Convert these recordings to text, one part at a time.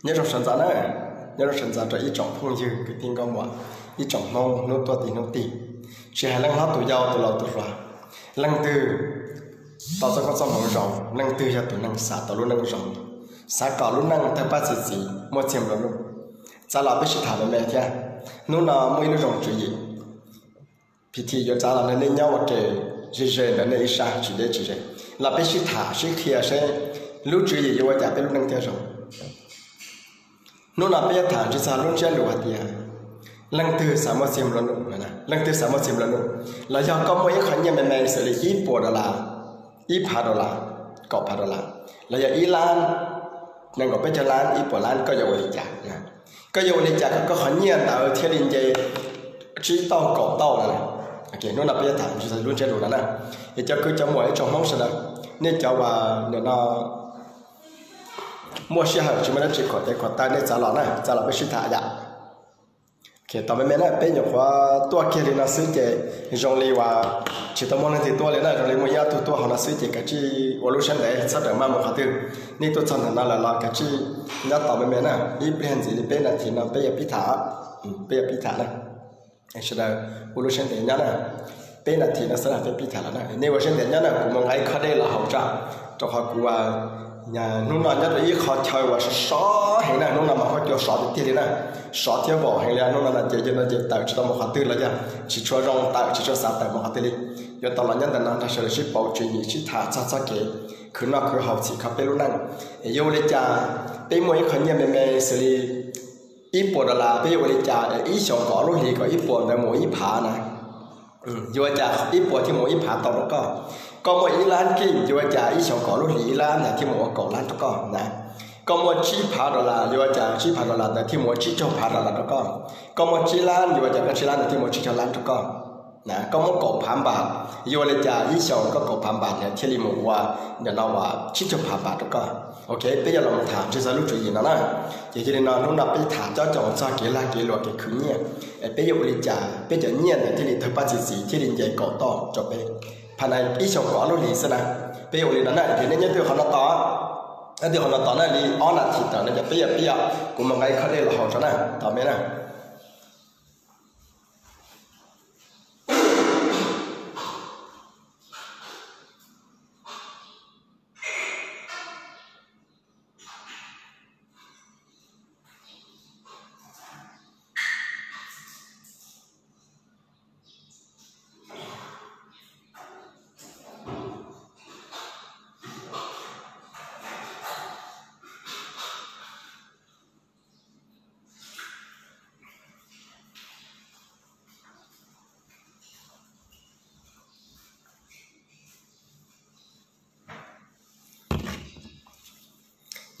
Nyob zoo sawv ntxov na, nyob zoo sawv ntxov rau ib tsoom phooj ywg kwv tij nkauj muam, ib tsoom Hmoob hnub tuaj tim hnub tig, tsis hais leej hlob tus yau tus laus tus hluas, leej twg tau txoj koob txoj hmoov zoo, leej twg yog tus neeg xav tau lub neej zoo, xav kom lub neej tawg paj txi txiv muaj txiag nplua nuj. Txav los peb sib tham me me thiab. Hnub no muaj ib lub zoo tswv yim, phi thi yuav txav los nrog nej nyob ua ke ze ze ntawm nej ib sab tsis deb tsis ze, los peb sib tham sib qhia seb lub tswv yim yuav ua cas peb lub neej thiaj zoo. Hnub no peb yuav tham ntsib txog lub ntsiab lus hais tias leej twg xav muaj txiag nplua nuj, leej twg xav muaj txiag nplua nuj, los yog koj muaj ib qho nyiaj me me xws li ib puas dollar, ib phav dollar, kaum phav dollar, los yog ib lab, nees nkaum peb caug lab, ib puas lab, koj yuav ua li cas? Koj yuav ua li cas kom koj qhov nyiaj ntawd thiaj li nce tsib tauj kaum tauj no? Hnub no peb yuav tham ntsib txog lub ntsiab lus no na. Es cov kwv cov muam ib tsoom Hmoob sawv daws, nej cov uas nim no muaj sij hawm tsis muaj dab tsi khuam tes khuam taw nej txav los na, txav los peb sib tham yam. Tau me me na, peb nyuam qhuav tuaj kiag li no xwb ces zoo li uas tsis tau muaj leej twg tuaj li na, zoo li muaj ib ob tug tuaj hauv no xwb ces kav tsij ua lub siab ntev txhob rawm maj mus qhov twg. Nej tuaj txog ntawm no lawm los kav tsij nyob tos me me na, ib pliag ntxiv li peb nas this no peb yuav pib tham, peb yuav pib tham na. Sawv daws ua lub siab ntev nyob na, peb nas this no xwb peb pib tham lawm na, nej ua siab ntev nyob na, kuv mus nqa ib khob dej los haus tso, rau qhov kuv hnub no nyob rau ib qho chaw uas sov sov heev na, hnub no mas huab cua sov tiag tiag li na, sov thiab vaum heev li. Hnub no no ces yog no ces tawm tsis tau mus qhov twg los yog tsis tshua zoo tawm tsis tshua xav tawm mus qhov twg li, yuav tau los nyob ntawm no nrog sawv daws sib pauv tswv yim sib tham txog txoj kev khwv noj khwv haus txhim kho peb lub neej. Es yuav ua li cas peb muaj ib qho nyiaj me me xws li ib puas dollar, peb yuav ua li cas es ib xyoos kaum ob lub hlis kom ib puas ntawd mus ib phav na? Yuav ua cas ib puas thiaj mus ib phav tau rau koj? Koj muaj ib lab kij, yuav ua cas ib xyoos kaum ob lub hlis ib lab ntawd thiaj mus ua kaum lab rau koj na? Koj muaj tsib phav dollar, yuav ua cas tsib phav dollar ntawd thiaj mus ua tsib caug phav dollar rau koj? Koj muaj tsib lab, yuav ua cas koj tsib lab ntawd thiaj mus ua tsib caug lab rau koj? Koj muaj kaum phav npas, yuav ua li cas ib xyoos koj kaum phav npas ntawd thiaj li mus ua nim no uas tsib caug phav npas rau koj? Ok, peb yuav los tham ntsib txog lub tswv yim no na. Ces yog li no hnub no peb tham coob coob txog kev lag kev luam kev khwv nyiaj, es peb yuav ua li cas peb cov nyiaj ntawd thiaj li tawg paj txi txiv thiaj li nce kaum tauj rau peb phaj nais ib xyoos kaum ob lub hlis xwb na. Peb yuav ua li no na, ces nej nyob twj qhov no tos, nyob twj qhov no tos na li ob nas this tawm no ces peb yuav pib, kuv mus nqa ib khob dej los haus tso na, tos me na.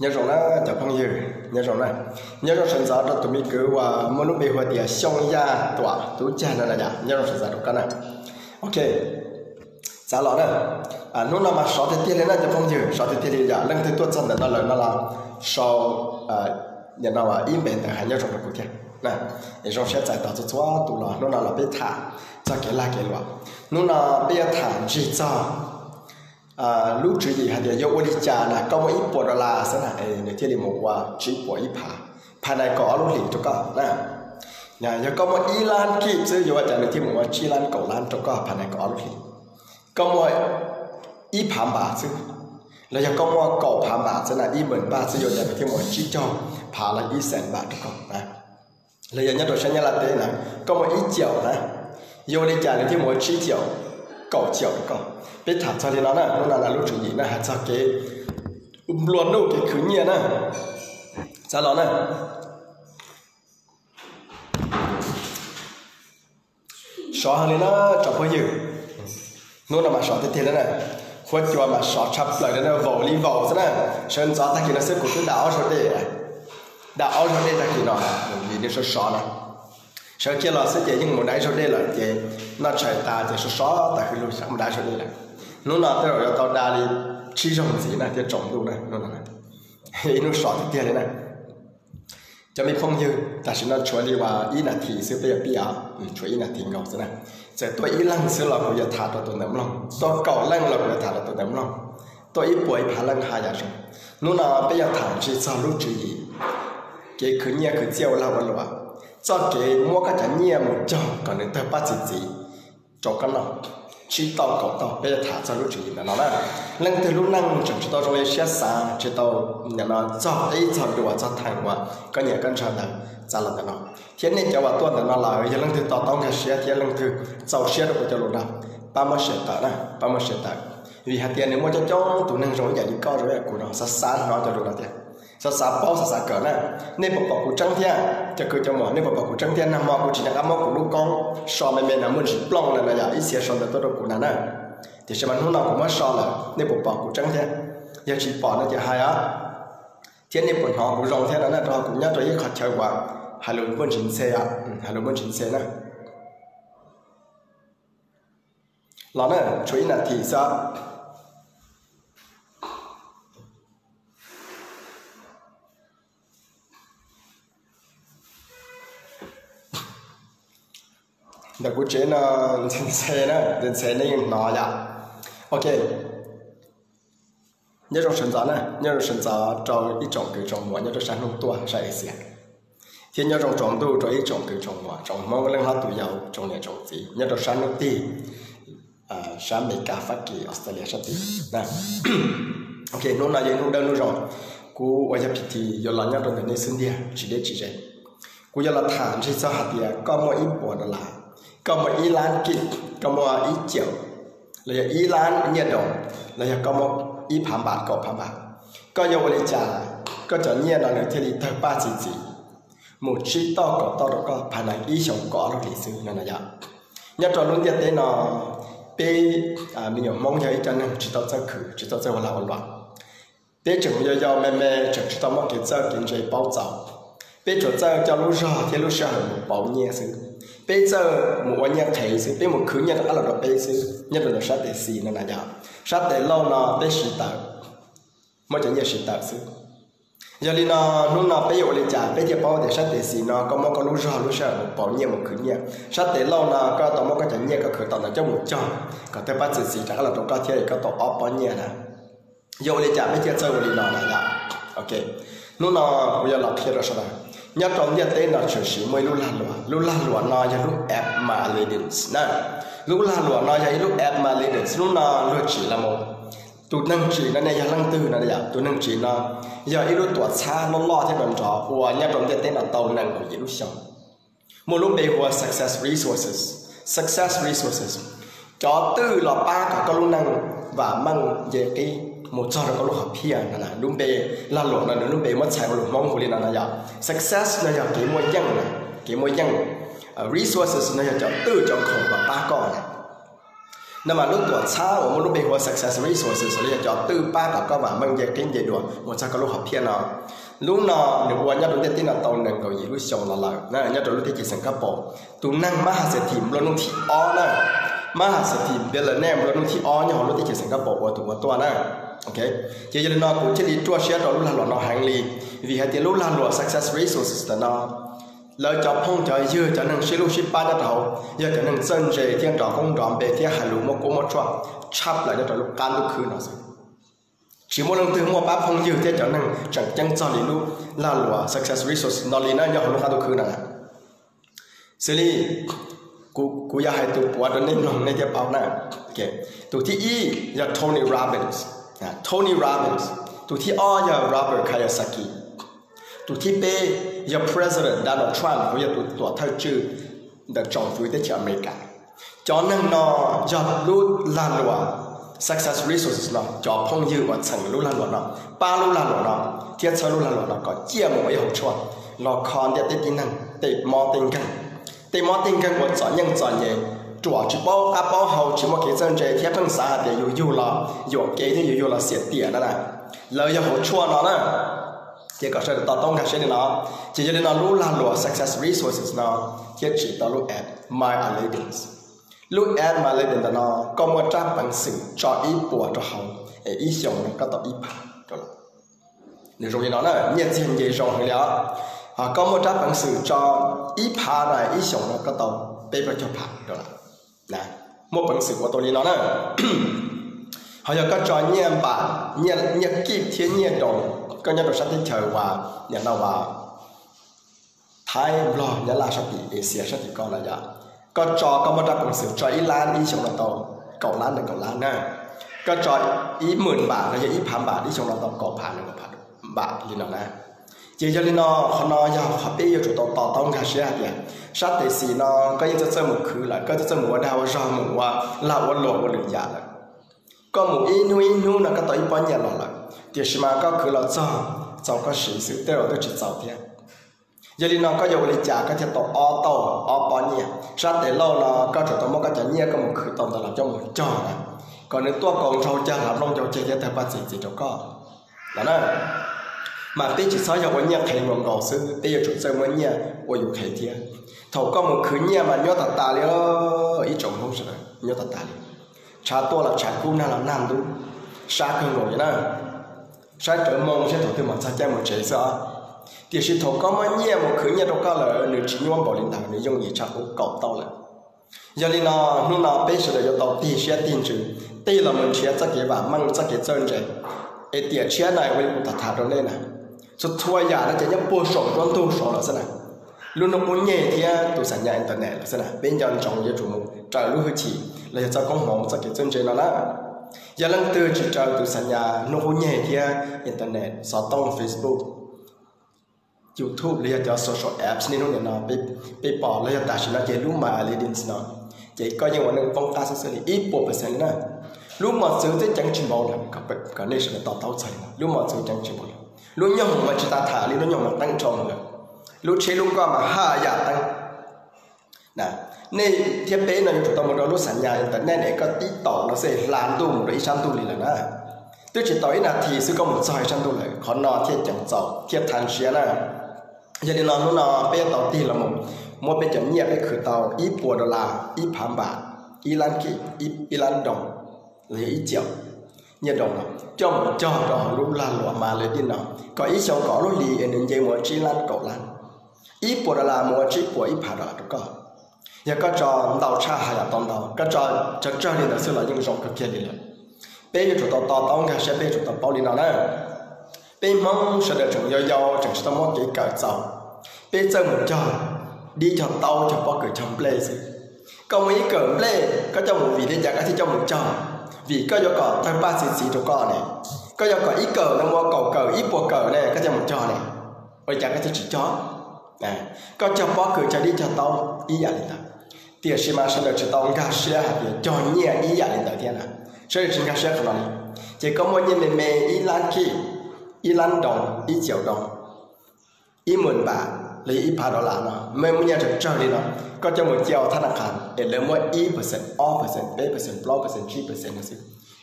Nyob zoo na cov phooj ywg, nyob zoo na, nyob zoo sawv ntxov rau tus me kwv uas muaj lub npe hu tias Xyooj Yaj Tuam Tub Cag no na yom, nyob zoo sawv ntxov rau koj na. Ok, txav los na, hnub no mas sov tiag tiag li na cov phooj ywg, sov tiag tiag li yom, leej twg tuaj txog ntawm no lawm no los sau nim no ib npe ntawd hais nyob zoo rau kuv thiab. Zoo siab txais tos txhua txhua tus los hnub no los peb tham txog kev lag kev luam. Hnub no peb yuav tham ntsib txog lub tswv yim hais tias yuav ua li cas na, koj muaj ib puas dollar xwb na, nws thiaj li mus ua tsib puas ib phav, phaj nais kaum ob lub hlis rau koj na. Yog koj muaj ib lab kij xwb yuav ua cas nws thiaj mus ua tsib lab kaum lab rau koj phaj nais kaum ob lub hlis. Koj muaj ib phav npas xwb, los yog koj muaj kaum phav npas xwb na, ib meem npas xwb yuav ua cas nws thiaj mus ua tsib caug phav los ib xees npas rau koj na. Los yog nyob rau sab Nyab Laj teb na, koj muaj ib caum na, yuav ua li cas nws thiaj mus ua tsib caum, kaum caum rau koj. Peb tham txog li no na, hnub no na lub tswv yim na hais txog kev nplua nuj kev khwv nyiaj na. Txav los na. Sov heev li na tsoom phooj ywg, hnub no mas sov tiag tiag li na. Huab cua mas sov tshaj plaws li na, vaus li vaus xwb na. Sawv ntxov tag kis no xwb kuv twb da ob zaug dej, da ob zaug dej tag kis no, vim nws sov sov na. Sawv kiag los xwb ces yeej mus da ib zaug dej lawm ces noj tshais tas ces sov sov tas hwj lug mus da ib zaug dej lawm. Hnub no tej zaum yuav tau da li tsib zaug ntxiv na thiaj tsaus ntuj na. Ib hnub sov tiag tiag li na. Cov me phooj ywg, tam sim no tshuav li uas ib nas this xwb peb yuav pib os, tshuav ib nas this nkaus xwb na. Txawm tuaj ib leeg xwb los kuv yuav tham rau tus ntawd mloog, tuaj kaum leej los kuv yuav tham rau tus ntawd mloog, tuaj ib puas ib phav leej haj yam zoo. Hnub no peb yuav tham ntsib txog lub tswv yim kev khwv nyiaj khwv txiaj ua lag ua luam, txoj kev muab koj cov nyiaj mus cog kom nws tawg paj txi txiv rau koj noj, tsib tauj kaum tauj. Peb yuav tham txog lub tswv yim ntawm no na. Leej twg lub neej tseem tsis tau zoo li siab xav, tsis tau txog qib txog dua txog theem uas koj nyiam koj ntshaw ntawd txav los ntawm no, thiab nej cov uas tuaj ntawm no lawm yog leej twg to taub nkag siab thiab leej twg txaus siab rau kuv cov lus no, pab muab share tawm na, pab muab share tawm. Vim hais tias nws muaj coob coob tus neeg zoo ib yam li koj zoo ib yam kuv no xav xav hnov cov lus no tiag, xav xav paub xav xav kawm na. Nej puas pom kuv tseeb thiab cov kwv cov muam, nej puas pom kuv tseeb thiab? Nag hmo kuv tsis nco qab muab kuv lub koob so me me no muaj ntsis plooj lawm no yog ib txhia sau ntawv tuaj rau kuv na na. Tiam sis mas hnub no kuv muab so lawm, nej puas pom kuv tseeb thiab? Yog tsis pom no ces hais os, thiab nej puas hnov kuv zoo thiab no na, rau qhov kuv nyob rau ib qhov chaw uas hais lus muaj ntsis ntxhe, hais lus muaj ntsis ntxhe na. Los na, tshuav ib nas this xwb. Ntawm kuv tsev no ntxhe ntxhe na, ntxhe ntxhe nej yeej hnov yom. Ok, nyob zoo sawv ntxov na, nyob zoo sawv ntxov rau ib tsoom kwv tsoom muam nyob rau sab hnub tuaj sab Asia, thiab nyob zoo tsaus ntuj rau ib tsoom kwv tsoom muam tsoom Hmoob leej hlob tus yau tsoom niam tsoom txiv nyob rau sab hnub tig, sab Amelikas, Fab Kis, Australia sab tid. Ok, hnub no yog ib hnub dawb hnub zoo, kuv uas yog P T yuav los nyob rau ntawm nej xwb ntiag, tsis deb tsis ze. Kuv yuav los tham ntsig txog hais tias koj muaj ib puas dollar, koj muaj ib lab kij, koj muaj ib caum, los yog ib lab nyiaj doos, los yog koj muaj ib phav npam kaum phav npam, koj yuav ua li cas koj cov nyiaj no nws thiaj li tawg paj txi txiv mus tsib tauj kaum tauj rau koj phaj nais ib xyoos kaum ob lub hlis xwb no na yom. Nyob rau lub ntiaj teb no, peb me nyuam Hmoob yog ib co neeg tsis tau txawj khwv tsis tau txawj ua lag ua luam. Peb tseem yau yau me me tseem tsis tau muaj kev txawj kev ntse paub txaus. Peb tsuas txawj coj lub zog thiab lub sij hawm mus pauv nyiaj xwb. Peb txawj mus ua nyiaj qhev xwb, peb mus khwv nyiaj rov qab los rau peb xwb nyob rau ntawm sab tes xis no na yom. Sab tes lauj no peb siv tawm, muab cov nyiaj siv tawm xwb. Yog li no, hnub no peb yuav ua li cas peb thiaj paub tias sab tes xis no koj muab koj lub zog lub sij hawm mus pauv nyiaj mus khwv nyiaj, sab tes lauj no koj tau muab koj cov nyiaj koj khwv tau ntawd coj mus cog kom tawg paj txi txiv rov qab los rau koj thiab koj tau ob pob nyiaj na. Yuav ua li cas peb thiaj txawj ua li no na yom? Ok, hnub no kuv yuav los qhia rau sawv daws, nyob rau ntiaj teb no tshwm sim muaj ib lub lag luam, lub lag luam no yog lub app My Aleydence na. Lub lag luam no yog ib lub app My Aleydence, hnub no luag tsim los mus. Tus neeg tsim no ne yog leej twg no yom? Tus neeg tsim no yog ib lub tuam txhab loj loj thiab nrov nrov uas nyob rau ntiaj teb no tau nees nkaum yim lub xyoo. Muaj lub npe hu ua Success Resources. Success Resources, cov twj los pab kom koj lub neej vam meej nce qib mus txog rau koj lub hom phiaj no. Lub npe lag luam no nws lub npe muab txhais ua lus Hmoob hu li no no yom. Success no yog kev muaj yeej, kev muaj yeej. Resources no yog cov twj cov khoom uas pab koj na. No mas lub tuam txhab uas muaj lub npe hu ua Success Resources los yog cov twj pab kom koj vam meej nce qib nce dua mus txog koj lub hom phiaj no, lub no nws ua nyob rau ntiaj teb no tau nees nkaum yim lub xyoo los lawm nyob rau lub teb chaws Singapore. Tus neeg mab has xes thim nplua nuj thib ob na, mab has xes thim billionaire nplua nuj thib ob nyob hauv lub teb chaws Singapore ua tus ua tuaj na. Ces yog li no kuv thiaj li ruaj siab rau lub lag luam no heev li, vim hais tias lub lag luam Success Resources ntawm no, lawv cov phooj cov ywg cov neeg sib hlub sib pab nyob rau hauv yog cov neeg txawj ntse thiab nrov koob nrov npe thiab hais lus muaj kuab muaj tshuaj tshaj plaws nyob rau lub qab ntuj khwb no xwb. Tsis muaj leej twg muaj pab phooj ywg thiab cov neeg tseem ceeb txog li lub lag luam Success Resources no li na nyob hauv lub qab ntuj khwb no na. Xws li kuv yuav hais tus puav rau nej mloog nej thiaj paub na. Tus thib ib yog Tony Robbins, Tony Robbins. Tus thib ob yog Robert Kiyosaki. Tus thib peb yog President Donald Trump, uas yog tus tuam thawj tswj ntawm tsoom fwv teb chaws Amelikas. Cov neeg no yog lub lag luam Success Resources no cov phooj ywg uas txheem lub lag luam no, pab lub lag luam no thiab txhawb lub lag luam no kom ciaj mus ua ib hauv tshuaj los kho ntiaj teb tib neeg tej mob tej nkeeg. Tej mob tej nkeeg uas txom nyem txom nyem, ruam tsis paub qab paub hau, tsis muaj kev txawj ntse thiab pheej xav hais tias yus yug los yuam kev thiab yus yug los xiam tiam no na, lawv yog hauv tshuaj no na. Ces kom sawv daws to taub nkag siab li no. Ces yog li no lub lag luam Success Resources no thiaj tsim tau lub app My Aleydence. Lub app My Aleydence ntawm no koj muaj rab peev xwm tso ib puas rau hauv es ib xyoos no koj tau ib phav. Nws zoo li no na, nyiaj txiag nce zoo heev li os. Ho koj muaj rab peev xwm tso ib phav na, ib xyoos no koj tau peb plaub caug phav dollar. Muaj peev xwm ua tau li no na. Ho yog koj tso nyiaj npam, nyiaj kij thiab nyiaj doos, koj nyob rau sab teb chaws uas nim no uas Thaib, Nplog, Nyab Laj sab tim Asia sab tim ko no yom, koj tso koj muaj rab peev xwm tso ib lab ib xyoos no tau kaum lab nees nkaum lab na. Koj tso ib hmws npam los yog ib phav npam ib xyoos no tau kaum phav nees nkaum phav npam li no na. Ces yog li no, qhov no yog qhov peb yuav tsum tau to taub nkag siab hais tias sab tes xis no koj yeej txawj txawj mus khwv lawm, koj txawj txawj mus ua dag ua zog, mus ua lag ua luam ua lwm yam lawm. Koj mus ib hnub ib hnub no koj tau ib pob nyiaj los lawm, tiam sis mas koj khwv los txog txaus koj siv xwb, tej zaum twb tsis txaus thiab. Yog li no koj yuav ua li cas koj thiaj tau ob tau ob pob nyiaj? Sab tes lauj no koj tsuas tau muab koj cov nyiaj koj mus khwv tau ntawd los coj mus cog na, kom nws tuaj kaus nraug cag hlav nplooj ncau ceg thiab tawg paj txi txiv rau koj no na. Mas peb tsis txhob yog ua nyiaj qhev nkaus nkaus xwb, peb yuav tsum txawj muab nyiaj ua yus qhev thiab. Thaum koj mus khwv nyiaj mas nyuaj tas tas li, ib tsoom Hmoob sawv daws, nyuaj tas tas li. Tshav tuaj los tshav kub, nag los nag ntub, sab kawg nkaus li na. Saib rawv moo seb thaum twg mam txog caij mus tsev xwb os. Tiam sis thaum koj muab nyiaj mus khwv nyiaj rau koj lawm, nws tsis nyuaj npaum li ntawd, nws yooj yim tshaj qub kaum tau lawm. Yog li no, hnub no peb sawv daws yuav tau tig siab tig ntsws, tig los mus nrhiav txoj kev vam meej, txoj kev txawj ntse, es tiam tshiab no ua li kuv tham tham rau nej na, txhua txhua yam no ces nyob puag saum nruab ntug saud lawm xwb na. Lub hnub qub nyeg thiab tus xam nyas internet lawm xwb na, peb nco ntsoov yuav tsum mus raws lub hwj chim los yog txoj koob hmoov txoj kev txawj ntse no na. Yog leej twg tsis raws tus xam nyas hnub qub nyeg thiab internet, xov tooj, Facebook, YouTube los yog cov social apps niaj hnub nim no peb pom los yog tam sim no ces lub My Aleadence no, ces koj yeej ua neej poob qab xwb xwb li ib puas percent li na. Lub mos txwv twb ceev tsis npaum lawm, kom nej sawv daws to taub txog li no, lub mos txwv ceev tsis npaum lawm. Lub nyoog mas tsis tas tham li, lub nyoog mas qeeb dhau lawm. Lub tsheb lub nkoj mas haj yam qeeb. Nej thiab peb no yuav tsum tau mus rau lub xam nyas internet es koj tib taum no xwb hla ntuj mus rau ib sab ntuj li lawm na. Twb tsis tau ib nas this xwb koj mus txog ib sab ntuj lawm, qhov no thiaj ceev txaus thiaj thaj siab na. Yog li no hnub no peb yuav tau tig los mus muab peb cov nyiaj peb khwv tau ib puas dollar, ib phav npam, ib lab kij, ib lab doos, los yog ib ciam nyiaj doos no coj mus cog rau hauv lub lag luam My Aleadence no, kom ib xyoos kom ob lub hlis es nws nce mus ua tsib lab kaum lab, ib puas dollar mus ua tsib puas ib phav dollar rau koj. Yog koj tso ntau tshaj haj yam tau ntau, koj tso tsawg tsawg li ntawd xwb los yeej zoo kawg kiag li lawm. Peb yuav tsum tau to taub nkag siab, peb yuav tsum tau paub li no na. Peb Hmoob sawv daws tseem yau yau, tseem tsis tau muaj kev kawm txaus, peb txawj mus cog dib cog taub, cog pob kws cog nplej xwb. Koj muaj ib kawm nplej koj coj mus vim li cas koj thiaj coj mus cog? Vim koj yuav kom tawg paj txi txiv rau koj ne. Koj yuav kom ib kawm ntawd mus ua kaum kawm ib puas kawm ne koj thiaj mus cog ne. Ua li cas koj thiaj tsis cog? Koj cog pob kws cog dib cog taub ib yam li ntawd. Tiam sis mas sawv daws tsis tau nkag siab hais tias cog nyiaj ib yam li ntawd thiab na. Sawv daws tsis nkag siab qhov no li. Ces koj muaj nyiaj me me ib lab kij, ib lab doos, ib ciam doos, ib hmws npam los yog ib phav dollar no, muaj nyiaj tsawg tsawg li no, koj coj mus cia thab na khas es lawv muab ib percent, ob percent, peb percent, plaub percent, tsib percent no xwb,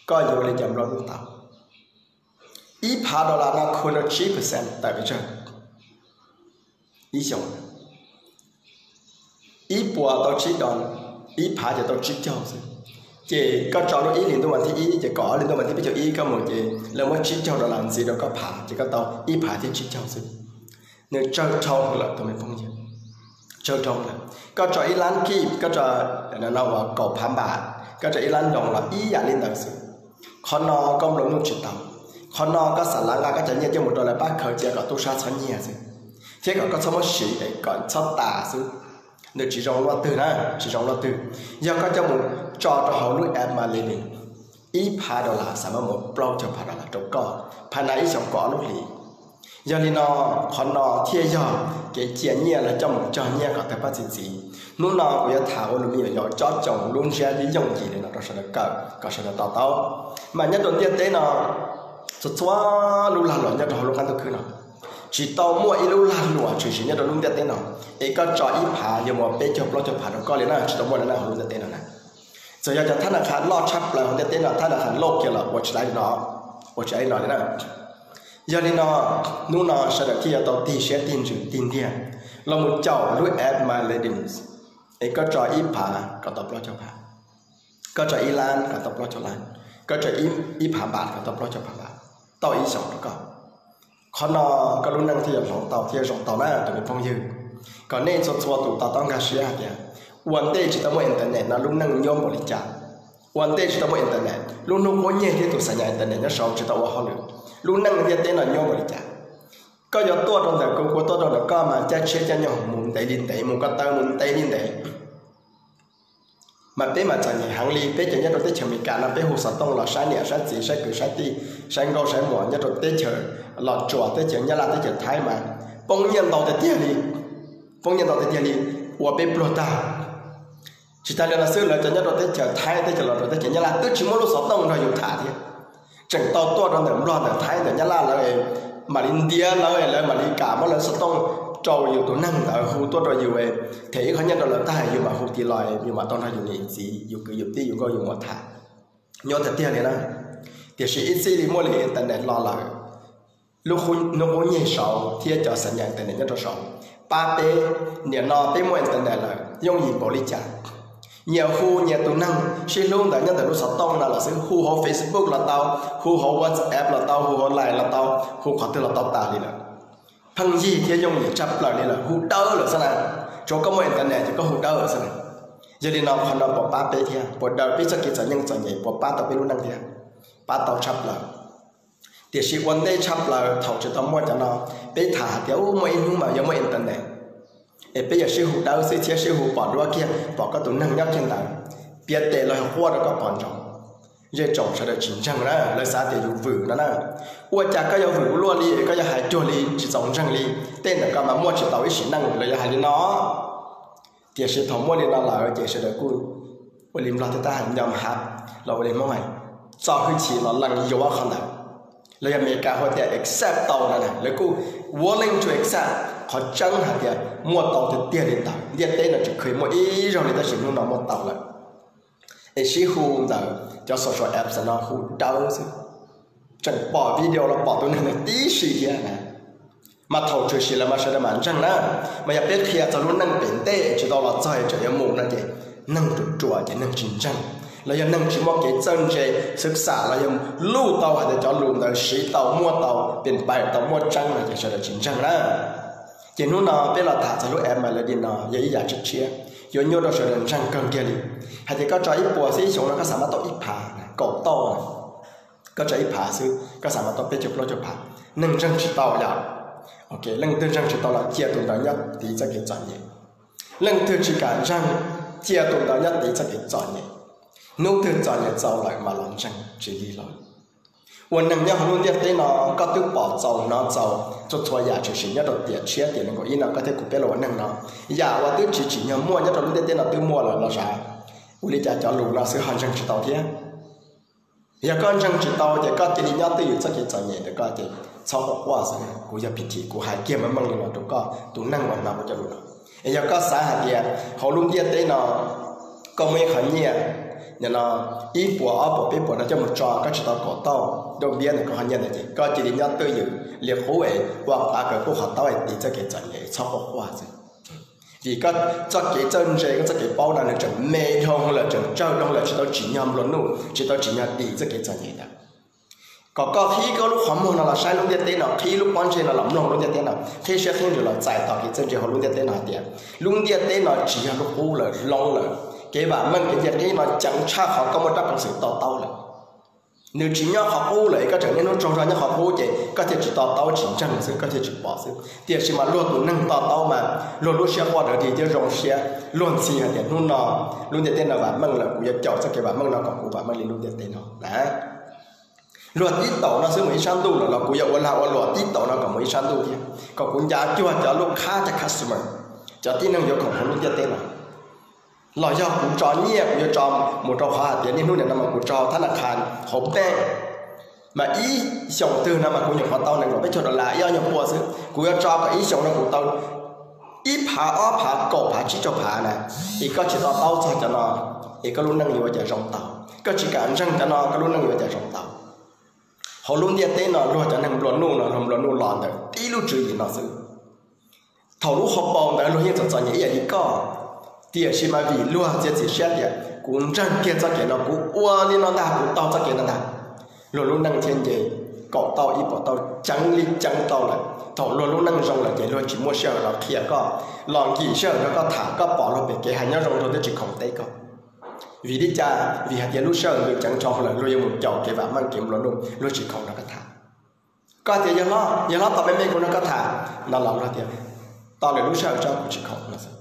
koj yuav ua li cas nplua nuj tau? Ib phav dollar no khu rau tsib percent tawm pes tsawg? Ib xyoos ib puas tau tsib doos, ib phav ces tau tsib caug xwb. Ces koj tso lub ib hlis ntuj vas thib ib ces kom ob hlis ntuj vas thib peb caug ib koj mus ces lawv muab tsib caug dollar ntxiv rau koj phav ces koj tau ib phav thiab tsib caug xwb. Nws tsawg dhau lawm tus me phooj ywg, tsawg dhau lawm. Koj tso ib lab kij, koj tso no uas kaum phav npam, koj tso ib lab doos los ib yam li ntawd xwb. Qhov no koj nplua nuj tsis tau. Qhov no koj xav lav nqa koj cov nyiaj coj mus rau lawv pab khaws cia kom tub sab txhob nyiag xwb, thiab kom koj txhob muab siv es kom txhob tas xwb. Nws tsis zoo luaj twg na, tsis zoo luaj twg. Yog koj coj mus tso rau hauv lub app My Aleadence, ib phav dollar xav muab mus plaub caug phav dollar rau koj phaj na ib xyoos kaum ob lub hlis. Yog li no, qhov no thiaj yog kev cia nyiaj los coj mus cog nyiaj kom tawg paj txi txiv. Hnub no kuv yuav tham ua lus me nyuam yaus cob coos lub ntsiab yooj yim li no rau sawv daws kawm kom sawv daws to taub. Mas nyob rau ntiaj teb no, txhua txhua lub lag luam nyob rau hauv lub qab ntuj khwb no, tsis tau muaj ib lub lag luam tshwm sim nyob rau lub ntiaj teb no es koj tso ib phav yuav mus peb caug plaub caug phav rau koj li na, tsis tau muaj li na hauv lub ntiaj teb no na. Txawm yog cov thab na khas loj tshaj plaws hauv ntiaj teb no, thab na khas loj kiag los ua tsis tau li no, ua tsis tau li no li na. Yog li no, hnub no sawv daws thiaj yuav tau tig siab tig ntsws tig ntiag los mus caum lub app My Aleadence, es koj tso ib phav kom tau plaub caug phav, koj tso ib lab kom tau plaub caug lab, koj tso ib phav npam kom tau plaub caug phav npam, tau ib xyoos rau koj. Qhov no koj lub neej thiaj yuav hloov tau thiab zoo tau na tus me phooj ywg. Kom nej txhua txhua tus to taub nkag siab hais tias ua ntej tsis tau muaj internet no lub neej nyuaj npaum li cas. Ua ntej tsis tau muaj internet, lub hnub qub nyeg thiab tus xas nyas internet nyob saud tsis tau ua hauj lwm, lub neej ntiaj teb no nyuaj npaum li cas. Koj yuav tuaj rau ntawm kuv, kuv tuaj rau ntawm koj mas caij tshiab caij nyoog mus ntev li ntev, mus ko taw mus ntev li ntev. Mas peb mas txom nyem heev li, peb cov nyob rau teb chaws Amelikas no peb hu xov tooj los saib niam saib txiv saib kwv saib tij, saib nkauj saib muam nyob rau teb chaws Los Tsuas, teb chaws Nyab Laj, teb chaws Thaib mas poob nyiaj ntau tiag tiag li, poob nyiaj ntau tiag tiag li, ua peb pluag tag. Tsis tas li no xwb, lawv cov nyob rau teb chaws Thaib, teb chaws Los Tsuas, teb chaws Nyab Laj twb tsis muaj lub xov tooj nrog yus tham thiab. Tseem tau tuaj rau ntawm Nplog, ntawm Thaib, ntawm Nyab Laj lawv mam li ntiav lawv, lawv mam li kam muab lawv xov tooj rau yus tus neeg ntawd hu tuaj rau yus, them ib qho nyiaj rau lawv tag yus mam hu tiv los yus mam tau nrog yus niam txiv yus kwv yus tij yus nkauj yus muam tham. Nyuaj tiag tiag li na. Tiam sis ib txij li muaj li internet los lawm, lub hnub qub nyeg saud thiab cov xas nyas internet nyob rau saud pab peb. Nim no peb muaj internet lawm yooj yim npaum li cas. Nyias hu nyias tus neeg sib hlub ntawd nyob ntawm lub xov tooj no los xwb, hu hauv Facebook los tau, hu hauv WhatsApp los tau, hu hauv Line los tau, hu qhov twg los tau tas li lawm. Pheej yig thiab yooj yim tshaj plaws li lawm, hu dawb lawm xwb na. Tsuav koj muaj internet ces koj hu dawb lawm xwb na. Yog li no qhov no puas pab peb thiab? Puas daws peb txoj kev txom nyem, txom nyem puas pab tau peb lub neej thiab? Pab tau tshaj plaws. Tiam sis ua ntej tshaj plaws thaum tsis tau muaj cov no, peb tham hais tias u muaj ib hnub mas yuav muaj internet, es peb yuav sib hu dawb xwb thiab sib hu pom duab kiag, pom koj tus neeg nyob kiag ntawd, piav tes los yog quaj rau koj pom ntsoov. Zej tsoom sawv daws tsis ntseeg na, lawv xav tias yus vwm no na. Ua cas koj yuav vwm ua luaj li, koj yuav hais cuag li tsis txaus ntseeg li, tej ntawm koj mas muaj tsis tau ib sim neej, lawv yuav hais li no. Tiam sis thaum muaj li no lawm ces sawv daws kuj ua li Nplog thiab tab hais nyom hab, los ua li Hmoob hais txo hwj chim los lees yuav qhov ntawd. Los yog Amelikas hu tias accept tau no, lawv kuj willing to accept qhov tseeb hais tias muaj tau tiag tiag li ntawd. Ntiaj teb no tsis kheev muaj ib zaug li tab sis hnub no muaj tau lawm. Es sib hu ntawm cov social apps no hu dawb xwb, tseem pom video los pom tus neeg ntawd tib si thiab na. Mas thaum tshwm sim lawm mas sawv daws mam ntseeg na. Mas yog peb qhia txog lub neej pem ntej tsis tau los txog tseem yuav mus no ces neeg ruam ruam ces neeg tsis ntseeg, los yog neeg tsis muaj kev txawj ntse, xwb xam los yog luj tau hais tias cov lus ntawd siv tau muaj tau, pem pais tau muaj tseeb no ces sawv daws tsis ntseeg na. Ces hnub no peb los tham txog lub app Melody no yog ib yam tshiab tshiab, yuav nyuaj rau sawv daws ntseeg kawg kiag li. Hais tias koj tso ib puas xwb ib xyoos no koj xav mas tau ib phav, kaum tauj, koj tso ib phav xwb koj xav mas tau peb caug plaub caug phav. Neeg ntseeg tsis tau yom? Leej twg ntseeg tsis tau los cia tus ntawd nyob tiv txoj kev txom nyem. Leej twg tsis kam ntseeg, cia tus ntawd nyob tiv txoj kev txom nyem. Hnub twg txom nyem txaus lawm mas los ntseeg tsis lig lawm. Ua neeg nyob hauv lub ntiaj teb no koj twb pom txaus hnov txaus txhua txhua yam tshwm sim nyob rau tiam tshiab tiam nees nkaum ib no koj thiab kuv peb los ua neeg no. Yam uas twb tsis tsim nyog muaj nyob rau lub ntiaj teb no twb muaj lawm los sav, ua li cas cov lus no xwb ho ntseeg tsis tau thiab? Yog koj ntseeg tsis tau ces koj cia li nyob twj ywm txoj kev txom nyem ntawm koj ces txhob quaj quaj xwb, kuv yog phim thim kuv hais kiag meej meej li no rau koj tus neeg uas hnov kuv cov lus no. Es yog koj xav hais tias hauv lub ntiaj teb no koj muaj ib qho nyiaj, nim no ib puas ob puas peb puas no coj mus tso koj tsis tau kaum tauj nrauj npiab ntawm koj qhov nyiaj ntawd ces koj cia li nyob twj ywm li qub es ua qhov kawg kuj qhov taub es tiv txoj kev txom nyem txhob quaj quaj xwb. Vim koj txoj kev txawj ntse koj txoj kev paub no nws tseem me dhau lawm, tseem tsawg dhau lawm, tsis tau tsim nyog nplua nuj, tsis tau tsim nyog dim txoj kev txom nyem ntawd. Kom koj qhib koj lub qhov muag no los saib lub ntiaj teb no, qhib lub pob ntseg no los mloog lub ntiaj teb no, qhib siab qhib ntsws los txais tos kev txawj ntse hauv lub ntiaj teb no hais tias lub ntiaj teb no tsis yog lub qub lawm, hloov lawm. Kev vam meej kev cia qhib no ceev tshaj qhov koj muaj rab qau xwm to taub lawm. Nws tsis nyob qhov qub lawm es koj tseem niaj hnub tsaug zog nyob qhov qub ces koj thiaj tsis to taub tsis ntseeg xwb, koj thiaj tsis pom xwb. Tiam sis mas luag tus neeg to taub mas luag lub siab quaj rawv dig thiab zoo siab, luag ntxhi hais tias hnub no lub ntiaj teb no vam meej lawm, kuv yuav caum txoj kev vam meej no kom kuv vam meej li lub ntiaj teb no na. Luag tib taum no xwb mus ib sab ntuj lawm los kuv yuav ua lag ua luam tib taum no kom mus ib sab ntuj thiab, kom kuv ncav cuag cov lub khab cov customer, cov tib neeg yuav khoom hauv lub ntiaj teb no. Los yog kuv tso nyiaj kuv yuav tso mus rau qhov hais tias niaj hnub nim no mas kuv tso thab na khas hauv bank, mas ib xyoos twg no mas kuv nyuam qhuav tau nees nkaum peb caug dollar, ib ob nyuag pua xwb, kuv yuav tso kom ib xyoos no kuv tau ib phav ob phav kaum phav tsib caug phav na, es koj tsis to taub txog cov no, es koj lub neej yuav ua cas zoo tau? Koj tsis kam ntseeg cov no koj lub neej yuav ua cas zoo tau? Hauv lub ntiaj teb no luag cov neeg nplua nuj no luag nplua nuj los ntawm tib lub tswv yim no xwb. Thaum lub hauv paus ntawd luag yeej txom txom nyem ib yam li koj, tiam sis mas vim luag txiav txim siab tias kuv ntseeg kiag txoj kev no, kuv ua li no ntag, kuv taug txoj kev no ntag, luag lub neej thiaj nce kaum tauj ib puas tauj ceev li ceev tau lawm. Thaum luag lub neej zoo lawm ces luag tsis muaj sij hawm los qhia koj, los nkim sij hawm nrog koj tham, koj pom luag pem kev hais nyob zoo rau thiab tsis khoom teb koj. Vim li cas? Vim hais tias lub sij hawm ntws ceev nrho lawm, luag yuav mus caum kev vam meej kev nplua nuj, luag tsis khoom nrog koj tham. Koj tias yawg hlob, yawg hlob tos me me kuv nrog koj tham no los luag tias, tos lwm lub sij hawm tso, kuv tsis khoom no xwb.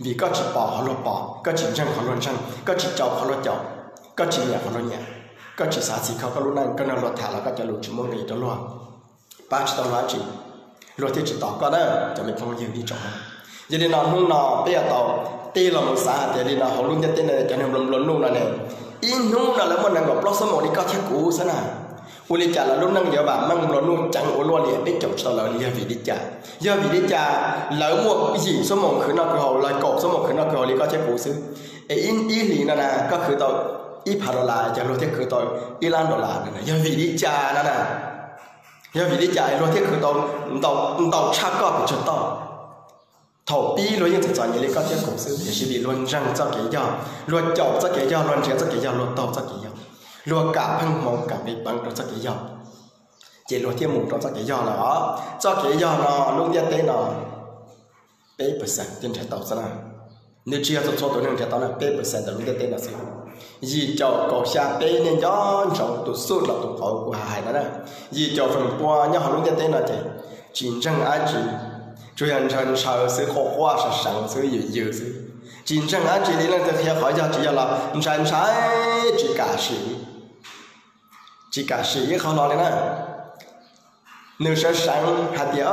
Vim koj tsis pom qhov luag pom, koj tsis ntseeg qhov luag ntseeg, koj tsis caum qhov luag caum, koj tsis nyiam qhov luag nyiam, koj tsis xav txhim kho koj lub neej, koj nrog luag tham los koj cov lus tsis muaj nqis rau luag, pab tsis tau luag dab tsi, luag thiaj tsis tos koj na, cov me phooj ywg ib tsoom. Yog li no hnub no peb yuav tau tig los mus xav hais tias li no hauv lub ntiaj teb no cov neeg nplua nplua nuj no ne, ib hnub no lawv muaj nees nkaum plaub xuab moos li koj thiab kuv xwb na. Ua li cas lawv lub neej yuav vam meej nplua nuj ceev ua luaj li, peb caum tsis tau lawv li, yog vim li cas? Yog vim li cas lawv muaj yim xuab moos khwv noj khwv haus los kaum xuab moos khwv noj khwv haus li koj thiab kuv xwb, es ib hlis no na koj khwv tau ib phav dollar, yog luag thiaj khwv tau ib lab dollar, yog vim li cas no na? Yog vim li cas luag thiaj khwv tau ntau tshaj koj pes tsawg toj? Thaum pib luag yeej txom txom nyem li koj thiab kuv xwb, tiam sis vim luag ntseeg txoj kev yog, luag caum txoj kev yog, luag nrhiav txoj kev yog, luag taug txoj kev yog, luag kam pheej hmoov kam pes peev rau txoj kev yog, ces luag thiaj mus rau txoj kev yog lawm os. Txoj kev yog no lub ntiaj teb no peb percent thiaj nrhiav tau xwb na. Nws tsis yog txhua txhua tus neeg nrhiav tau na, peb percent ntawm lub ntiaj teb no xwb. Yim caum kaum xya peb niaj nco ntsoov tus xub los tus qauv kuv hais no na. Yim caum feem pua nyob hauv lub ntiaj teb no ces tsis ntseeg dab tsi, tsuas yog ntshaw ntshaw xwb, quaj quaj sav seev xwb, yws yws xwb. Tsis ntseeg dab tsi li, leej twg qhia qhov yog tsis yog los ntshai ntshai, tsis kam sim, tsis kam sim ib qho hlo li na. Nws sawv seev hais tias,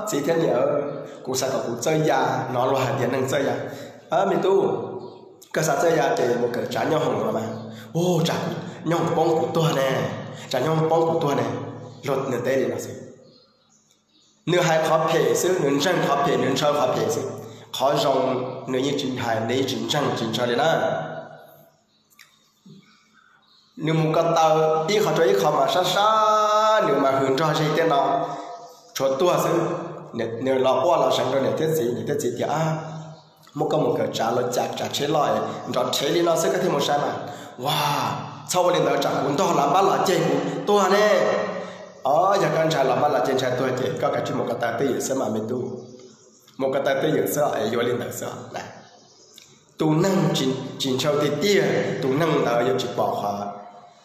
txiv thiab niam, kuv xav kom kuv txawj ya no, luag hais tias neeg txawj ya. Me tub, koj xav txawj ya ces mus kawm tsav nyob hoom los mas. Ua, tsav nyob hoom poob kuv tuag ne, tsav nyob hoom poob kuv tuag ne. Luag nws teb li no xwb. Nws hais qhov phem xwb, nws ntseeg qhov phem, nws ntshaw qhov phem xwb. Qhov zoo nws yeej tsis hais, nws yeej tsis ntseeg tsis ntshaw li na. Nws mus ko taw ib qho rau ib qho mas sab sab, nws mas hws nrog ze tej no, tshuav tuag xwb. Nws los quaj los seev rau niam thiab txiv, niam thiab txiv tias, muab koj mus kawm tsav los cas tsav tsheb loj, nrov rhev li no xwb koj thiaj mus sai mas. Ua, txhob ua li ntawd, tsam kuv ntog los npab los ceg kuv tuag ne. Os, yog koj ntshai los npab los ceg ntshai tuag ces koj kav tsij mus ko taw twj ywm xwb mas me tub. Mus ko taw twj ywm xwb es yuav li ntawd xwb. Tus neeg tsis ntshaw tiag tiag, tus neeg ntawd yuav tsis pom qhov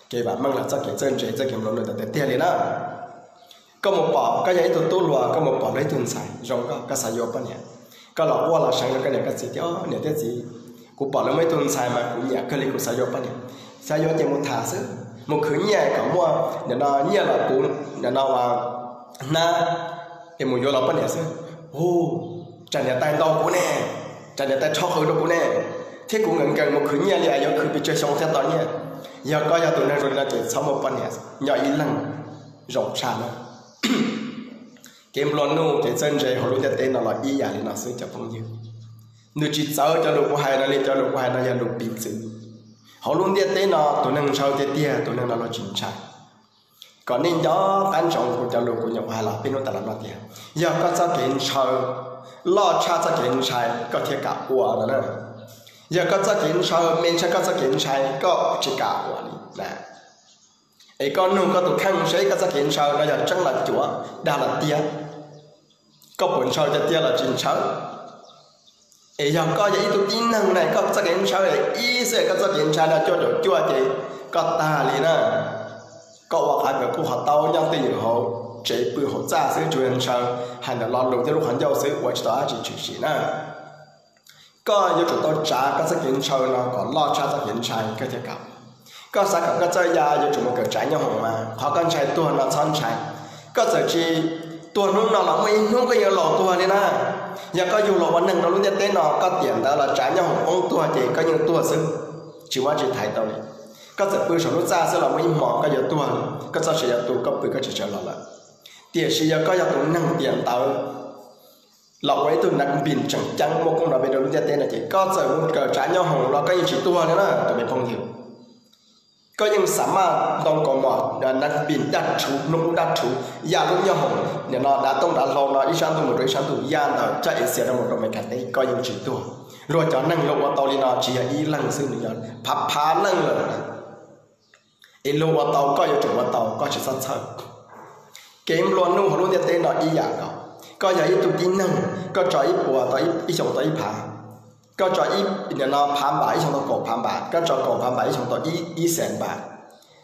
kev vam meej los txoj kev txawj ntse, txoj kev nplua nuj ntawd tiag tiag li na. Koj mus pom koj yog ib tug tub hluas, koj mus pom luag ib tug ntxhais zoo nkauj, koj xav yuav poj niam, koj los quaj los seev rau koj niam koj txiv tias, niam thiab txiv, kuv pom lawv muaj ib tug ntxhais mas kuv nyiam kawg li, kuv xav yuav poj niam. Xav yuav ces mus tham xwb, mus khwv nyiaj kom muaj nim no nyiaj los puv nim no hnab, es mus yuav los poj niam xwb. Hu, tsam niam tais ntaus kuv ne, tsam niam tais rho qws rau kuv ne, thiab kuv nkees nkees mus khwv nyiaj li es yuav khwv pes tsawg xyoo thiaj tau nyiaj. Yog koj yog tus neeg zoo li no ces txhob muaj poj niam, nyob ib leeg zoo tshaj na. Kev nplua nuj kev txawj ntse hauv lub ntiaj teb no los ib yam li no xwb cov phooj ywg. Nws tsis txawv cov lus kuv hais no li, cov lus kuv hais no yog lus piv txwv. Hauv lub ntiaj teb no tus neeg ntshaw tiag tiag, tus neeg no luag tsis ntshai. Kom nej nco qab ntsoov kuv cov lus kuv nyuam qhuav hais los peb hnub tas los no tias, yog koj txoj kev ntshaw loj tshaj txoj kev ntshai koj thiaj kam ua no na. Yog koj txoj kev ntshaw me tshaj koj txoj kev ntshai koj tsis kam ua li na. Es koj nug koj tus kheej seb koj txoj kev ntshaw no yog tseeb los cuav, dag los tiag, koj puas ntshaw tiag tiag los tsis ntshaw? Es yog koj yog ib tug tib neeg na, koj txoj kev ntshaw ib xwb, koj txoj kev ntshaw no cuaj caum cuaj ces koj tag li na. Koj ua qav kawg kuj qhov taub nyob twj ywm hauv tsev pw hauv txaj xwb, tsuas yog ntshaw hais ntawm lo lus thiab lub qhov ncauj xwb, ua tsis tau dab tsi tshwm sim na. Koj yuav tsum tau tsav koj txoj kev ntshaw no kom loj tshaj txoj kev ntshai koj thiaj kam. Koj xav kom koj txawj ya yuav tsum mus kawm tsav nyob hoom mas, qhov koj ntshai tuag no txhob ntshai. Koj txawm tsis tuag hnub no los muaj ib hnub koj yuav laus tuag li na. Yog koj yug los ua neeg rau lub ntiaj teb no, koj tiam ntawd los tsav nyob hoom poob tuag ces koj yeej tuag xwb, tsis muaj dab tsi thaiv tau li. Koj txawm pw saum lub txaj xwb los muaj ib hmo koj yuav tuag, koj txoj sia yuav tu, koj pw koj tsis sawv los lawm. Tiam sis yog koj yog tus neeg tiam ntawd los ua ib tug nav npis tseem ceeb muaj koob nrov pe rau lub ntiaj teb no ces koj txawm mus kawm tsav nyob hoom los koj yeej tsis tuag li na tus me phooj ywg. Koj yeej xam maj ntoo kaus mom, nav npis daj rhuv, hnub qub daj rhuv, ya lub nyob hoom nim no dav tooj dav hlau no ib sab ntug mus rau ib sab ntug, ya ntawm caj Asia no mus rau Amelikas teb koj yeej tsis tuag. Luag cov neeg luag ua tau li no tsis yog ib leeg xwb, nws yog phav phav leej lawm. Es luag ua tau koj yuav tsum ua tau, koj tsis txhob txhawj. Kev nplua nuj hauv lub ntiaj teb no ib yam nkaus. Koj yog ib tug tib neeg, koj tso ib puas tau ib xyoos tau ib phav. Koj tso ib, nim no phav npam ib xyoos tau kaum phav npam, koj tso kaum phav npam ib xyoos tau ib xees npam.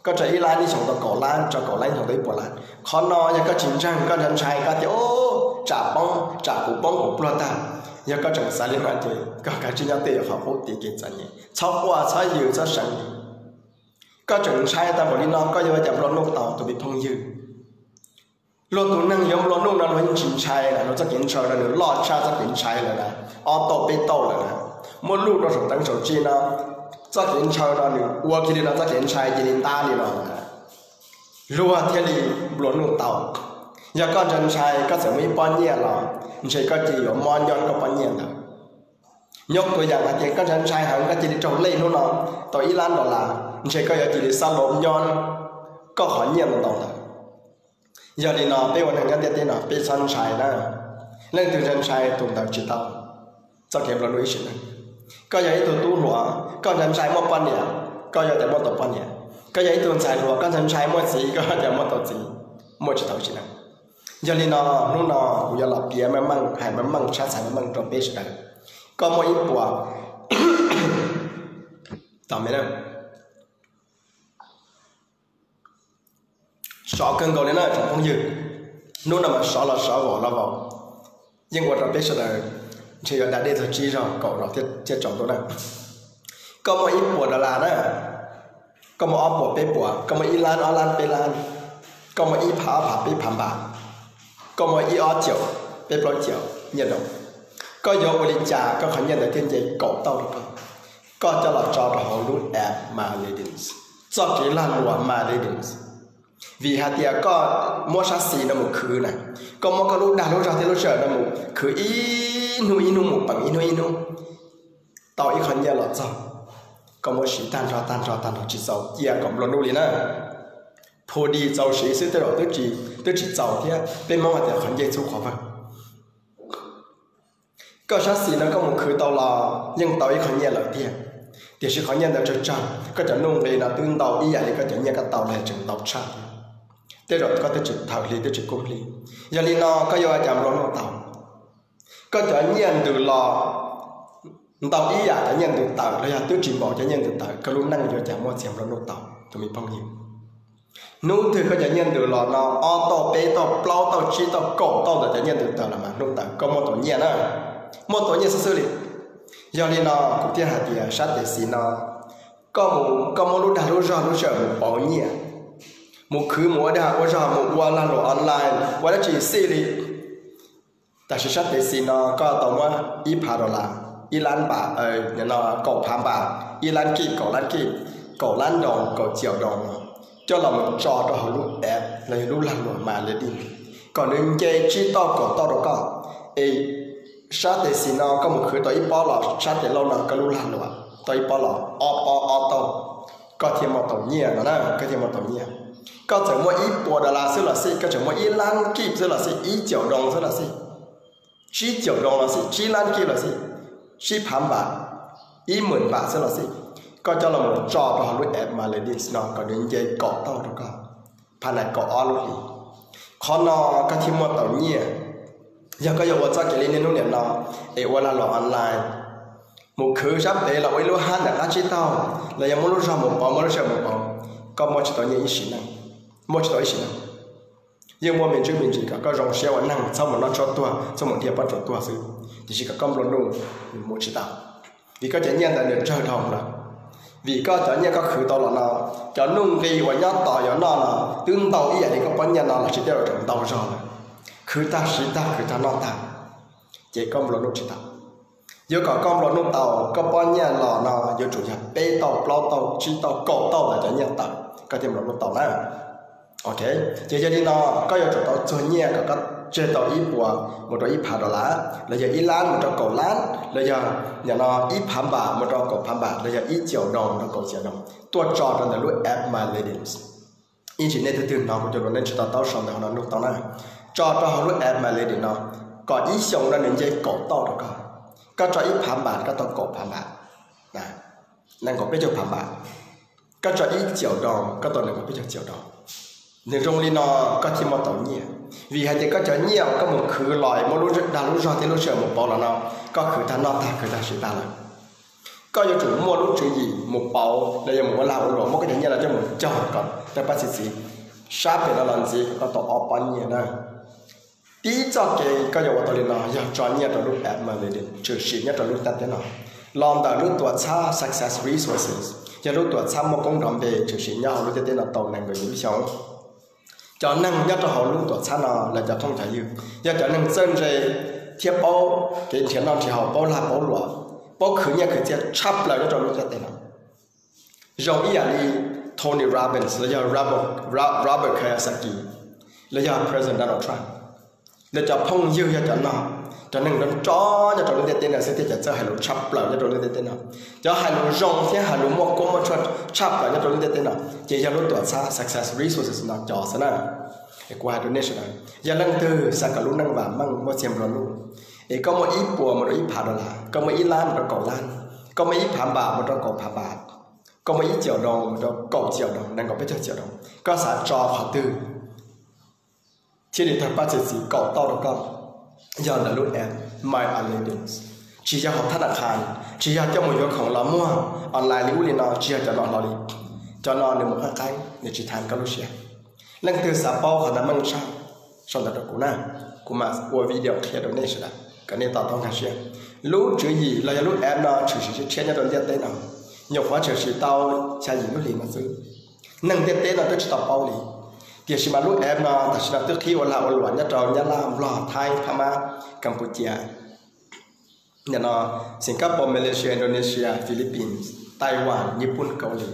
Koj tso ib lab ib xyoos tau kaum lab, tso kaum lab ib xyoos tau ib puas lab. Qhov no yog koj tsis ntseeg, koj ntshai ntshai, koj tias, Ub, tsam poob, tsam kuv poob kuv pluag tag. Yog koj tseem xav li no ces koj kav tsij nyob twj ywm qhov qub, tiv kev txom nyem, txhob quaj txhob yws txhob seev li. Koj tseem ntshai tau npaum li no, koj yuav ua cas nplua nuj tau, tus me phooj ywg? Luag tus neeg yuav nplua nuj no luag yeej tsis ntshai na, luag txoj kev ntshaw no nws loj tshaj txoj kev ntshai lawm na, ob tauj peb tauj lawm na. Muaj luj rau saum teev saum tsi no, txoj kev ntshaw no nws ua kiag li no, txoj kev ntshai cia li ntab li no na, luag thiaj li nplua nuj tau. Yog koj ntshai ntshai, koj txawm muaj ib pob nyiaj los ntshe koj cia yuav mob nyob koj pob nyiaj ntawd. Nyob tua yam hais tias koj ntshai ntshai heev, koj cia li raug lej hnub no tau ib lab dollar, ntshe koj yuav cia li xab lov nyob koj qhov nyiaj ntau ntau ntawd. Yog li no peb ua neeg nyob ntiaj teb no peb txhob ntshai na. Leej twg ntshai ntshai tus ntawd tsis tau txoj kev nplua nuj ib sim neej. Koj yog ib tug tub hluas, koj ntshai ntshai muaj poj niam, koj yuav tias muaj tau poj niam. Koj yog ib tug ntxhais hluas, koj ntshai ntshai muaj txiv, koj yuav tias muaj tau txiv, muaj tsis tau ib sim neej. Yog li no, hnub no kuv yuav los piav meej meej, hais meej meej, tshab txhais meej meej rau peb sawv daws. Koj muaj ib puas, tom me na, sov kawg nkaus li na tsoom phooj ywg. Hnub no mas sov los sov, vaus los vaus, yeej ua rau peb sawv daws ntshe yuav da dej txog tsib zaug kaum zaus thiaj tsaus ntuj na. Koj muaj ib puas dollar na, koj muaj ob puas peb puas, koj muaj ib lab ob lab peb lab, koj muaj ib phav ob phav peb phav npas, koj muaj ib ob caum peb plaub caum nyiaj doos, koj yuav ua li cas koj qhov nyiaj ntawd thiaj nce kaum tauj rau koj? Koj coj los tso rau hauv lub app Myladians, txoj kev lag luam Myladians. Vim hais tias koj muab sab xis no mus khwv na, koj muab koj lub dag lub zog thiab lub sij hawm no mus khwv ib hnub ib hnub, mus peem ib hnub ib hnub, tau ib qho nyiaj los txog, koj muab siv tag nrho tag nrho tag nrho tsis txaus cia kom nplua nuj li na. Phu di txaus siv xwb tej zaum twb tsis txaus thiab, peb Hmoob hais tias qhov ncej txhub qhov vawg. Koj sab xis no koj mus khwv tau los yeej tau ib qho nyiaj lawm tiag, tiam sis qhov nyiaj ntawd tsawg tsawg, koj cov nuj nqi no twb ntau ib yam li koj cov nyiaj koj tau los tseem ntau tshaj thiab. Tej zaum koj twb tsis thaws hli twb tsis kub hli. Yog li no koj yuav ua cas nplua nuj tau? Koj cov nyiaj ntws los ntau ib yam cov nyiaj ntws tawm los yog twb tsis npaum cov nyiaj ntws tawm, koj lub neej yuav cas muaj txiag nplua nuj tau tus me phooj ywg? Hnub twg koj cov nyiaj ntws los no ob tauj peb tauj plaub tauj tsib tauj kaum tauj ntawm cov nyiaj ntws tawm los mas hnub ntawd koj muaj tau nyiaj na, muaj tau nyiaj xwb xwb li. Yog li no kuv thiaj hais tias sab tes xis no koj mus, koj muab lub dag lub zog lub sij hawm mus pauv nyiaj, mus khwv mus ua dag ua zog mus ua lag luam online ua dab tsi xij li. Tam sim sab tes xis no koj tau muab ib phav dollar, ib lab npam, kaum phav npam, ib lab kib, kaum lab kib, kaum lab doos, kaum caum doos no coj los mus tso rau hauv lub app los yog lub lag luam Myladians kom nws nce tsib tauj kaum tauj rau koj. Es sab tes xis no koj mus khwv tau ib pob los sab tes laug no koj lub lag luam tau ib pob los ob pob ob tauj, koj thiaj muaj tau nyiaj no na, koj thiaj muaj tau nyiaj. Koj txawm muaj ib puas dollar xwb los xij, koj tseem muaj ib lab kib xwb los xij, ib caum doos xwb los xij, tsib caum doos los xij, tsib lab kib los xij, tsib phav npam, ib hmos npam xwb los xij, koj coj los mus tso rau hauv lub app Myladians no kom nws nce kaum tauj rau koj, phav nais kaum ob lub hlis. Qhov no koj thiaj muaj tau nyiaj. Yog koj yuav ua txoj kev li niaj hnub niam no es ua lag luam online, mus khwv sab pem los ua ib lub hab ntawm qab tsib taug los yog muab lub zog mus pauv muab lub sij hawm mus pauv, koj muaj tsis tau nyiaj ib sim neej, muaj tsis tau ib sim neej. Yeej muaj me ntsis me ntsis kom koj zoo siab ua neeg, txhob mus noj tshuaj tuag, txhob mus dhia pob tsuas tuag xwb, tiam sis kom koj nplua nuj mus tsis tau, vim koj cov nyiaj ntawd nws tsawg dhau lawm. Vim koj cov nyiaj koj khwv tau los no, cov nuj nqi uas nyob tos yuav noj no twb ntau ib yam li koj pob nyiaj no los sis tej zaum tseem ntau zog lawm. Khwv tag siv tag khwv tag noj tag, ces koj nplua nuj tsis tau. Yuav kom koj nplua nuj tau, koj pob nyiaj los no yuav tsum yog peb tauj plaub tauj tsib tauj kaum tauj ntawm cov nyiaj tawm koj thiaj nplua nuj tau na. Ok, ces yog li no koj yuav tsum tau txuag nyiaj kom koj tseg tau ib puas mus rau ib phav dollar, los yog ib lab mus rau kaum lab, los yog nim no ib phav npam mus rau kaum phav npam, los yog ib caum doos mus rau kaum caum doos tuaj tso rau ntawm lub app Myladians. Ib ntsis nej twg twg hnov kuv cov lus nej tsis to taub sau ntawv hauv no nug tau na. Tso rau hauv lub app Myladians no kom ib xyoos no nws nce kaum tauj rau koj. Koj tso ib phav npam koj tau kaum phav npam, nees nkaum peb caug phav npam. Koj tso ib caum doos koj tau nees nkaum peb caug caum doos. Nws zoo li no koj thiaj muaj tau nyiaj. Vim hais tias koj cov nyiaj uas koj mus khwv los muab lub dag lub zog thiab lub sij hawm mus pauv los no, koj khwv tag noj tag khwv tag siv tag lawm. Koj yuav tsum muaj lub tswv yim mus pauv los yog mus ua lag ua luam muab koj cov nyiaj no coj mus cog kom tawg pab txi txiv. Sab pem no los ntxiv kom koj tau ob pob nyiaj na. Tib txoj kev koj yuav ua tau li no yog tso nyiaj rau lub app Merlin tshwm sim nyob rau lub ntiaj teb no, los ntawm lub tuam txhab Success Resources, yog lub tuam txhab muaj koob nrov npe tshwm sim nyob hauv lub ntiaj teb no tau nees nkaum yim lub xyoo. Cov neeg nyob rau hauv lub tuam txhab no lawv cov thooj cov ywg yog cov neeg txawj ntse thiab paub kev nrhiav noj nrhiav haus, paub lag paub luam, paub khwv nyiaj khwv txiaj tshaj plaws nyob rau lub ntiaj teb no. Zoo ib yam li Tony Robbins los yog Robert Kiyosaki los yog President Donald Trump. Lawv cov phooj ywg yog cov no, cov neeg nrov nrov nyob rau lub ntiaj teb no xwb thiaj cov txawj hais lus tshaj plaws nyob rau lub ntiaj teb no. Cov hais lus zoo thiab hais lus muaj koob muaj tshuaj tshaj plaws nyob rau lub ntiaj teb no ces yog lub tuam txhab Success Resources no cov xwb na. Kuv hais rau nej sawv daws, yog leej twg xav kom lub neej vam meej muaj txiag nplua nuj, es koj muaj ib puas mus rau ib phav dollar, koj muaj ib lab mus rau kaum lab, koj muaj ib phav npam mus rau kaum phav npam, koj muaj ib caum doos mus rau kaum caum doos, nees nkaum peb caug caum doos, koj xav tso qhov twg thiaj li tawg pab txi txiv kaum tauj rau koj? Yog ntawm lub app My Aladdin, tsis yog hauv thab naj khas, tsis yog coj mus yuav khoom los muag online li ub li no, tsis yog cov no hlo li. Cov no nws mus qab qeeb, nws tsis tham koj lub siab. Leej twg xav paub qhov no meej tshaj, sau ntawv rau kuv na, kuv mam ua video qhia rau nej sawv daws kom nej to taub nkag siab. Lub tswv yim los yog lub app no tshwm sim tshiab tshiab nyob rau ntiaj teb no, nyuam qhuav tshwm sim tau xya yim lub hlis no xwb. Neeg ntiaj teb no twb tsis tau paub li, tiam sis mas lub app no tam sim no twb qhib ua lag ua luam nyob rau Nyab Laj, Nplog, Thaib, Phab Mab, Kampuchia, no, Singapore, Malaysia, Indonesia, Philippines, Taiwan, Nyij Pooj, Kaus Lim,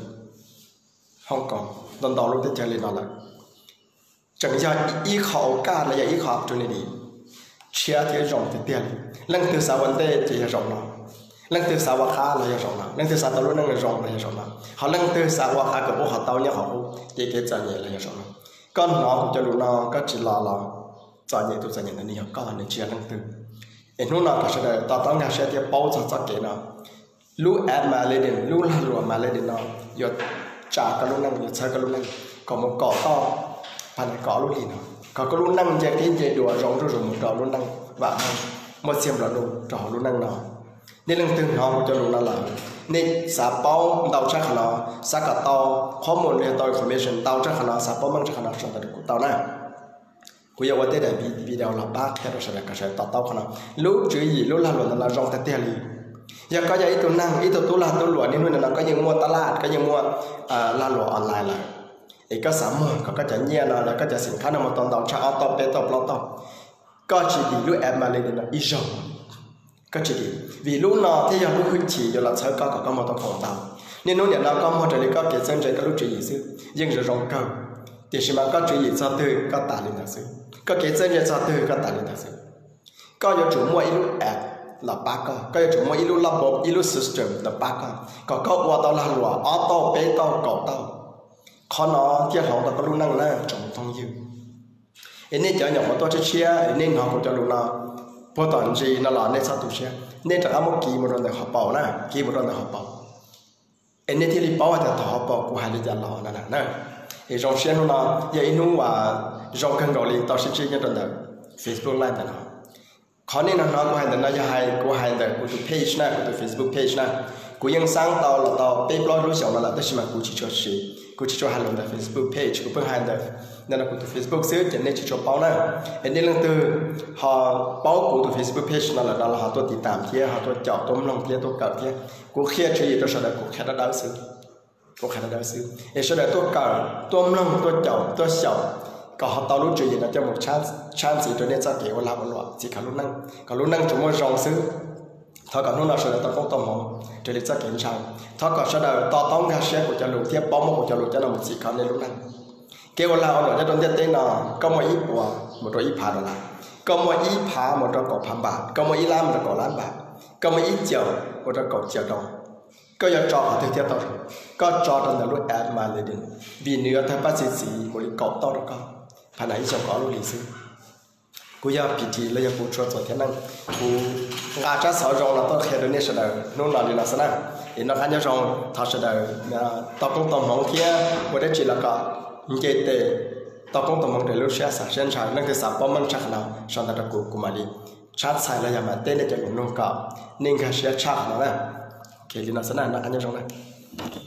Hong Kong, ntau ntau lub teb chaws li no lawm. Tseem yog ib qho au kaj los yog ib qho opportunity tshiab thiab zoo tiag tiag li. Leej twg xav ua ntej ces yog zaum no, leej twg xav ua qab los yog zaum no, leej twg xav tau lub neej zoo los yog zaum no, ho leej twg xav ua qab kom ub qhov tau nyob qhov ub, ces kev txom nyem los yog zaum no. Koj hnov kuv cov lus no koj tsis los los txom nyem tus txom nyem ntawd nws yog koj, nws tsis yog leej twg. Es hnub no kom sawv daws to taub nkag siab thiab paub txog txoj kev no. Lub app My Aladdin, lub lag luam My Aladdin no yuav tsa koj lub neej, yuav txhawb koj lub neej kom mus kaum tauj, pab kom ob lub hlis no, kom koj lub neej nce qib nce dua zoo zuj zus mus rau lub neej vam meej, muaj txiag nplua nuj rau hauv lub neej no. Nej leej twg hnov kuv cov lus no lawm, nej xav paub ntau tshaj qhov no, xav kom tau qhov muag los yog tau information ntau tshaj qhov no, xav paub meej tshaj qhov no sau ntawv rau kuv tau na. Kuv yuav ua tej daim video los pab qhia rau sawv daws kom sawv daws to taub qhov no. Lub tswv yim lub lag luam ntawm no zoo tiag tiag li. Yog koj yog ib tug neeg, ib tug tub lag tub luam niaj hnub nim no koj yeej muaj tab laj, koj yeej muaj lag luam online lawm, es koj xav muag kom koj cov nyiaj no los koj cov xim khab no mus tau ntau tshaj ob tauj peb tauj plaub tauj, koj tsis dim lub app My Aladdin no ib zaug. Koj tsis dim, vim lub no thiaj yog lub hwj chim yuav los txhawb koj kom koj muag tau khoom ntau. Niaj hnub nim no koj muag raws li koj kev txawj ntse koj lub tswv yim xwb yeej zoo zoo kawg, tiam sis mas koj tswv yim txog twg koj tas li ntawd xwb, koj kev txawj ntse txog twg koj tas li ntawd xwb. Koj yuav tsum muaj ib lub app los pab koj, koj yuav tsum muaj ib lub laj npab, ib lub system los pab koj, kom koj ua tau lag luam ob tauj peb tauj kaum tauj. Qhov no thiaj hloov tau koj lub neej na tsoom phooj ywg. Es nej cov nyuam qhuav tuaj tshiab tshiab es nej hnov kuv cov lus no puag tom ntsis no los nej txhob tu siab, nej rov qab muab kiv mus rau ntawm hauv paus na, kiv mus rau ntawm hauv paus, es nej thiaj li paub hais tias thaum hauv paus kuv hais li cas los no na. Es zoo siab hnub no yog ib hnub uas zoo kawg nkaus li tau sib ntsib nyob rau ntawm Facebook Live ntawm no. Qhov nej no hnov kuv hais ntawm no yog hais kuv hais ntawm kuv tus page na, kuv tus Facebook page na. Kuv yeej xaab tau los tau peb plaub lub xyoos no lawm tab sis mas kuv tsis tshua siv, kuv tsis tshua hais lus ntawm Facebook page, kuv pheej hais ntawm no kuv tus Facebook xwb ces nej tsis tshua paub na. Es nej leej twg ho paub kuv tus Facebook page no lawm no los ho tuaj tiv tam thiab ho tuaj caum tuaj mloog thiab tuaj kawm thiab. Kuv qhia tswv yim rau sawv daws kuv qhia dawb dawb xwb, kuv qhia dawb dawb xwb es sawv daws tuaj kawm tuaj mloog tuaj caum tuaj xyaum kom ho tau lub tswv yim no coj mus tshab ntxiv rau nej txoj kev ua lag ua luam txhim kho lub neej kom lub neej tsuas muaj zoo xwb. Thov kom hnub no sawv daws tau koob tau hmoov raws li txoj kev ntshai. Thov kom sawv daws to taub nkag siab kuv cov lus thiab paub muab kuv cov lus coj no mus txhim kho nej lub neej. Kev ua lag ua luam nyob rau ntiaj teb no, koj muaj ib puas mus rau ib phav dollar, koj muaj ib phav mus rau kaum phav npam, koj muaj ib lab mus rau kaum lab npam, koj muaj ib caum mus rau kaum caum doos. Koj yuav tso qhov twg thiaj tau zoo? Koj tso rau ntawm lub app My Aladdin, vim nws yuav tawg pab txi txiv mus li kaum tauj rau koj, phav npam ib xyoos kaum ob lub hlis xwb. Kuv yog P T los yog kuv tshua txuas thiab neej, kuv nqa tsab xov zoo los tuaj qhia rau nej sawv daws hnub no li no xwb na. Es noj qab nyob zoo, thov sawv daws tau koob tau hmoov thiab ua dab tsi los kom nce tes, tau koob tau hmoov raws lub siab xav siab ntshaw. Leej twg xav paub meej tshaj qhov no sau ntawv rau kuv, kuv mam li tshab txhais los yog mam teb nej cov lus nug kom nej nkag siab tshaj qhov no na. Li no xwb na, noj qab nyob zoo na.